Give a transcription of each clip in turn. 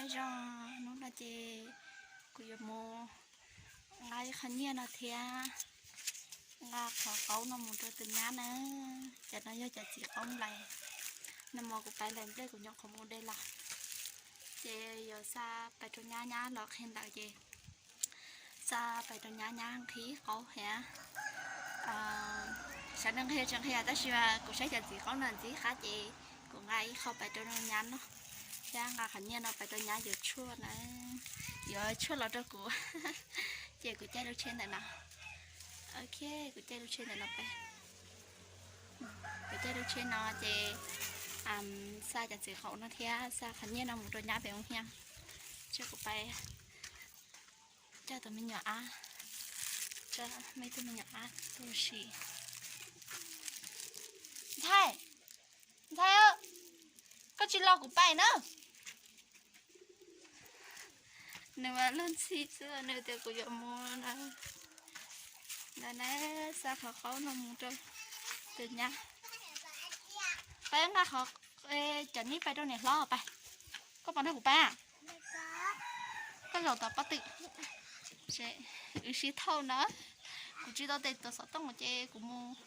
Zoo, hnub no ces kuv yuav mus nqa ib qho nyiaj no thiab nqa qhov qaub no mus rau tus nyab na. Cov no yog cov txiv qaub nplais. Nag hmo kuv pais nplais nplej kuv nyuam qhuav mus de los. Ces yuav xa pais rau nyab, nyab los qhia ntawv ces xa pais rau nyab, nyab nqhis qaub thiab. Xyov nws nqhis tsis nqhis tab sis mas kuv saib cov txiv qaub no ntxim qab ces kuv nqa ib qho pais rau nyab noj thiab nqa qhov nyiaj no pais rau nyab yuav tshuaj na, yuav tshuaj los rau kuv. Ces kuv caij lub tsheb ntawm no, ok, kuv caij lub tsheb ntawm no pais. Kuv caij lub tsheb no ces xa cov txiv qaub no thiab xa qhov nyiaj no mus rau nyab pem ua hiab. Ces kuv pais coj tus me nyuam ab, coj me tug me nyuam ab tuaj ua si. Ntxhais, ntxhais, koj tsis los kuv pais na. Nws mas luag ntxhi xwb, nws tias kuv yuav mus na. Ntawd na, xa qhov qaub no mus rau tus nyab. Peb nqa qhov, cov nib pais rau niam hlob pais. Koj pom nrog kuv pais a? Koj zaum tom pob tw. Wb sib thauj na. Kuv tsis tau tes tuav xov tooj ces kuv mus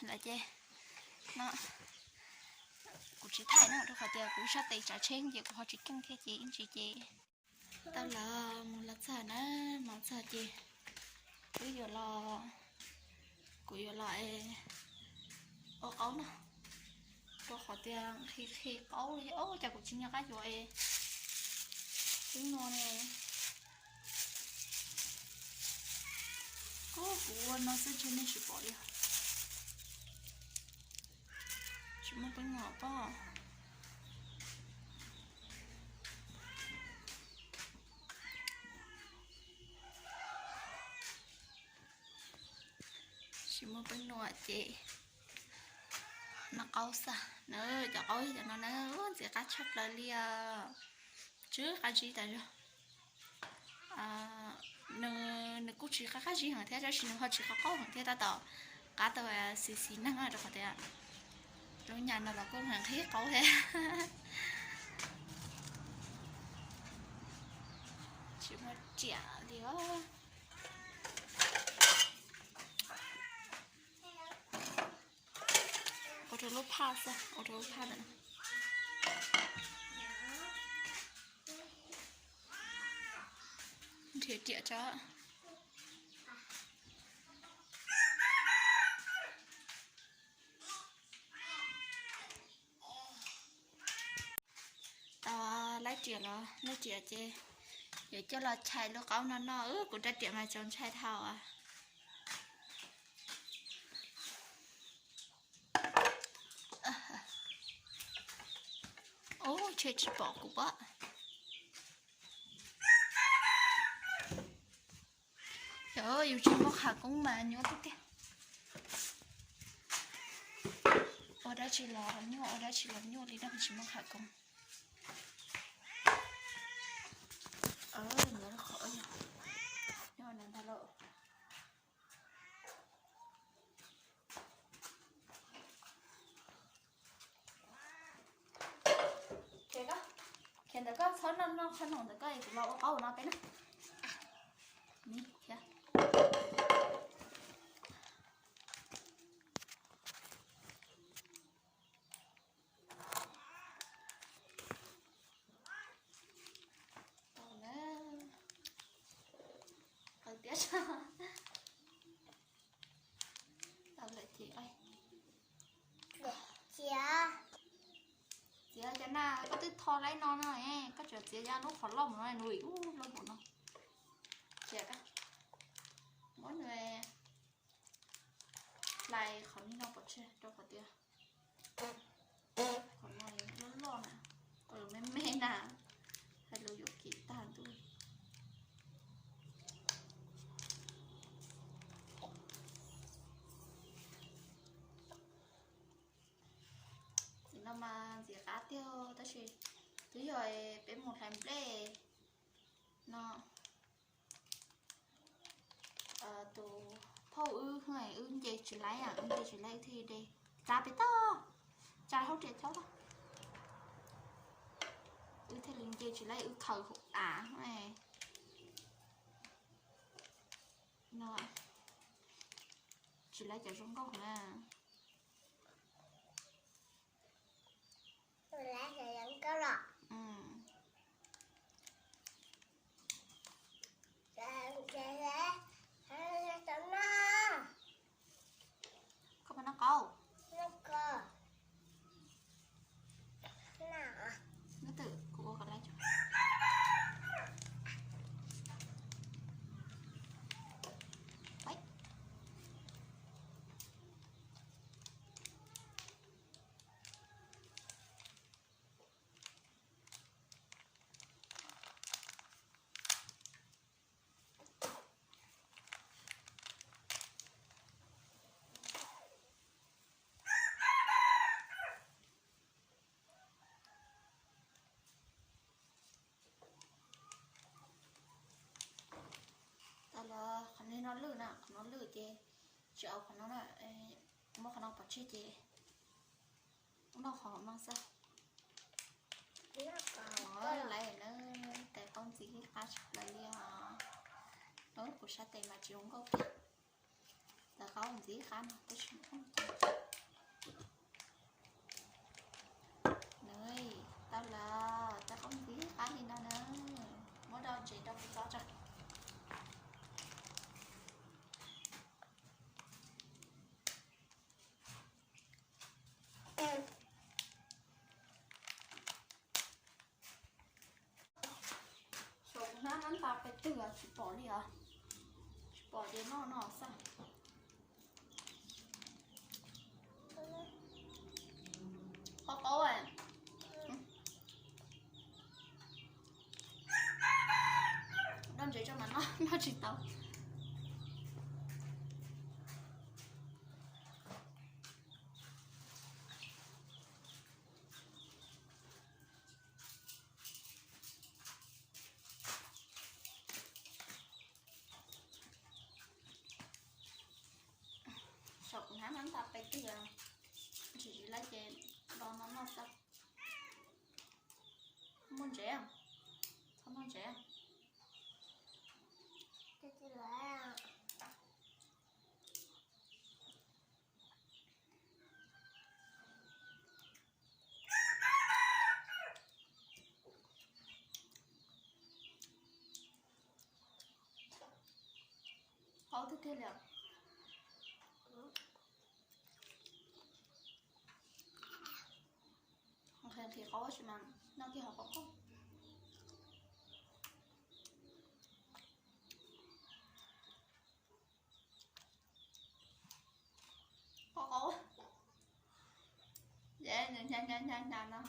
lawm ces no kuv tsis thaij na, rau qhov tias kuv sab tes tsav tsheb ces kuv ho tsis keej thiab ces ib ntsis ces tau los mus los txog na, mus txog ces wb yuav los, kuv yuav los ua qaub no, rau qhov tias nqhis nqhis qaub li os, cas kuv tsis nco qab yuav es wb no ne. Kuv ua no xwb ntshe nej tsis pom li. Tsis muaj peev nyuam pob. Tsis muaj peev nyuam ces noj qaub xwb na, cov qaub cov no na ntxim qab tshaj plaws li os. Tsw qab zib tas zog. Nws kuj tsis qab qab zib heev thiab tab sis nws ho tsis qab qaub heev thiab, tab tom qab tau xis xis neeg rau qhov tias lub nyam no los kuj nqhis qaub thiab. Tsis muaj riam li os. Ua rau lub phaj xwb, ua rau lub phaj ntawm no. Nrhiav riam tso. Tau laib riam los laib riam ces yuav coj los chais lub qaub no noj. Kuv rab riam mas txaus ntshai dhau. Ub, ntshe tsis pom kuv pob. Yog yus tsis muaj qhov koob mas nyuaj tiag tiag. Ua dab tsi los nyuaj, ua dab tsi los nyuaj li no, tsis muaj qhov koob. Nyob ntag lauj. Khiav ntawm koj, txhob noj noj qhov no ntawm koj es kuv los ua qaub no peb na. Tau na. Qaws tiab. Tau lawm ces, txiav, txiav cov na, koj twb tho laib no no, koj tseem txiav cov lub qhov loj mus no, nws ub loj npaum no. Txiav, muab nws hlais qhov no pov tseg rau qhov tias qhov no loj loj na, qhov me me na, hais lus yuam kev tag ntuj. Txiv no mas ntxim qab tiag tab sis twb yog peb mus hlais nplej no. Tus phauj wb, wb nce tsis laib, wb nce tsis laib wb thiaj de, tsa pem toj, tsa hauv riam txhob, wb thiaj li Tsis laib wb khaws hauv av no, tsis laib cov zoo nkauj na. Koj puas noj qaub? Nyob twm kuv ua kom laiv. Tas los qhov no lwj na, qhov no lwj ces tsis au qhov no na, muab qhov no pov tseg ces noj qhov no xwb. Laiv na, tais qaub ntxiv qab tshaj plaws li os. Kuv sab tes mas tsis zoo nkauj kiag. Tais qaub ntxiv qab no tab sis nws tau lawm, tais qaub ntxiv qab li no na. Muab rau ntsev rau kuv tso tso. Saum kuv hnab nab nta pes twg tsis pom li os, tsis pom ces noj no xwb. Qaub qaub, rau ntsev tso mas noj, noj tsis tau. Saum kuv hnab nab nta pes twg, tsis tsis laib ces do no noj xwb. Muaj ntsev, txhob muaj ntsev. Qaub tiag tiag li. Nqhis nqhis qaub tab sis mas noj kiag ho qaub qaub. Qaub qaub, hnyav hnyav hnyav no.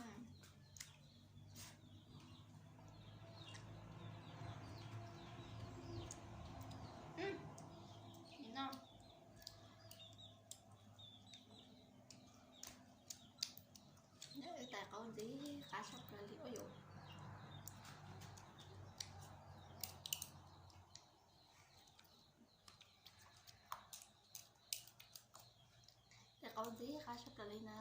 Tais qaub ntxiv qab tshaj plaws li ua yuav. Tais qaub ntxiv qab tshaj plaws li na.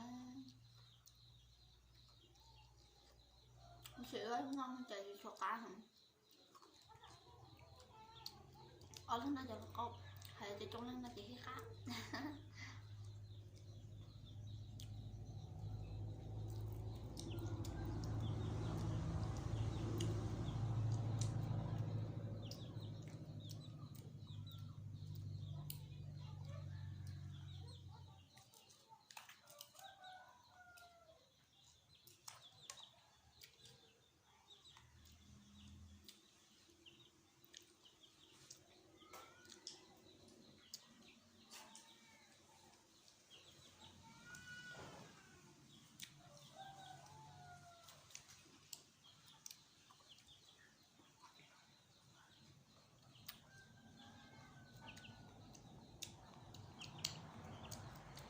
Sim noj ces tsis tshua qab heev. Ob leeg noj cov qaub, hais tias coob leej noj ces ib qab.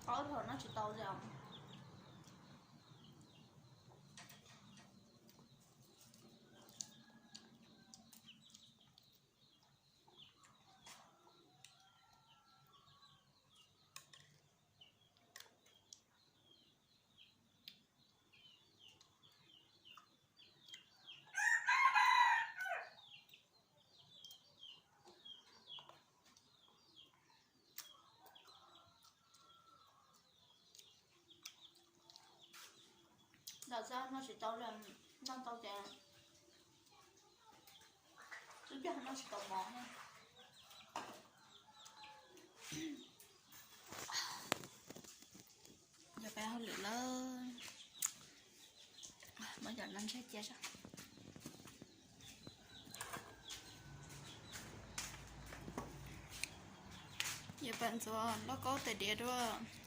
Qaub thaum no tsis tau li os. Noj tsis tau, noj tau ces twb cog noj tsis tau mov. Yog peb hauj lwm lawm, muab cov no ntseg cia. Yog pab ntxuav lauj kaub tais diav dua,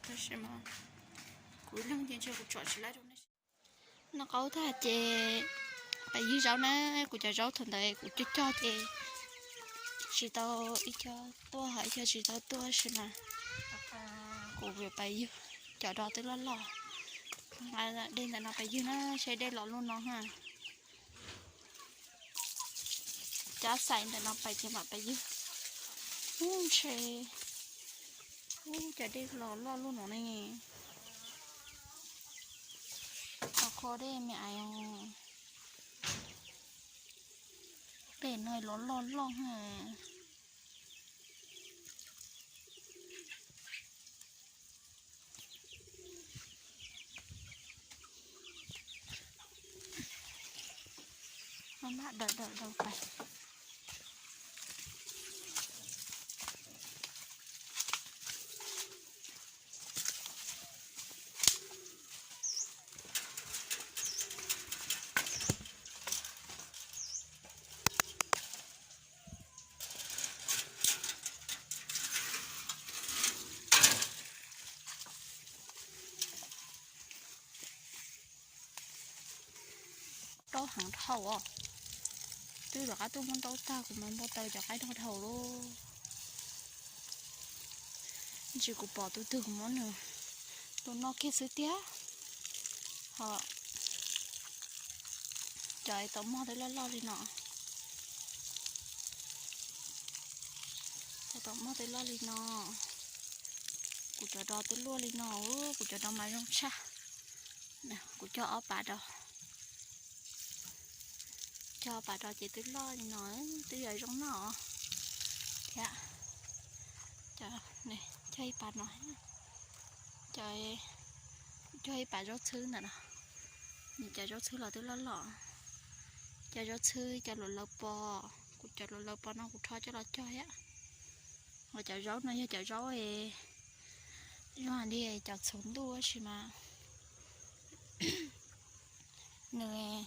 tab sis mas kuv ib leeg ces ntshe kuv tsom tsis laib rau nej. Noj qaub tag ces pais ywg zaub na, kuv cov zaub thaum ntawd kuv cog cog ces tsis tau, ib co tuaj ho ib co tsis tau tuaj tab sis mas kuv pais ywg, cov dos twb loj loj. Dej ntawm no pais ywg na, seb dej los luaj no ha. Cab xais ntawm no pais ces mam pais ywg. Ub ntshe, ub cov dej los loj luaj no ne. Qhov dej me ais, pem no los loj loj ha. Maj mam daws daws daws pais. Ntaub heev dhau os. Twb rov qab tuaj muab ntaub tag kuv mas npau taws cov qaib dhau dhau lawm. Ntsis kuv pom tus twg kuv muab nws tus noj kiag xwb tiag. Ho cov tom mog twb loj loj li no. Cov tom mog twb loj li no. Kuv cov dos twb luaj li no, kuv cov dos mas zoo tshaj. Kuv cog ob pas rau, cog ob pas rau ces twb loj li no, twb yog zoo noj thiab. Cog ib pas no, cog ib pas zaub txhwb ntawm no. Nws cov zaub txhwb los twb loj loj. Cov zaub txhwb cov luam laws pos, kuv cov luam laws pos no kuv rho coj los cog thiab. Ho cov zaub no yog cov zaub zoo li cov txhuv ntuj tab sis mas nws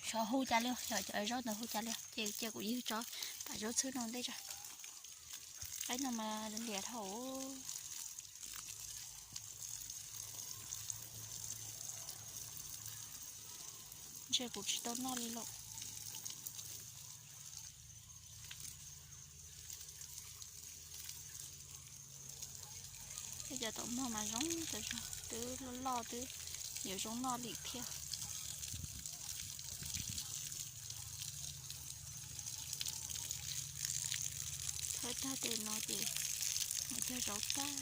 xyov hu cas li, yog cov zaub ntawd hu cas li ces cia kuv ywg tso pas zaub txhwb no ntej tso. Qaib no mas liam dhau. Ntshe kuv tsis tau noj li lawm. Tej cov tom mog mas zoo tas zog, twb loj loj twb yuav zoo noj li thiab. Thawb tag tej no ces mus cog zaub tag.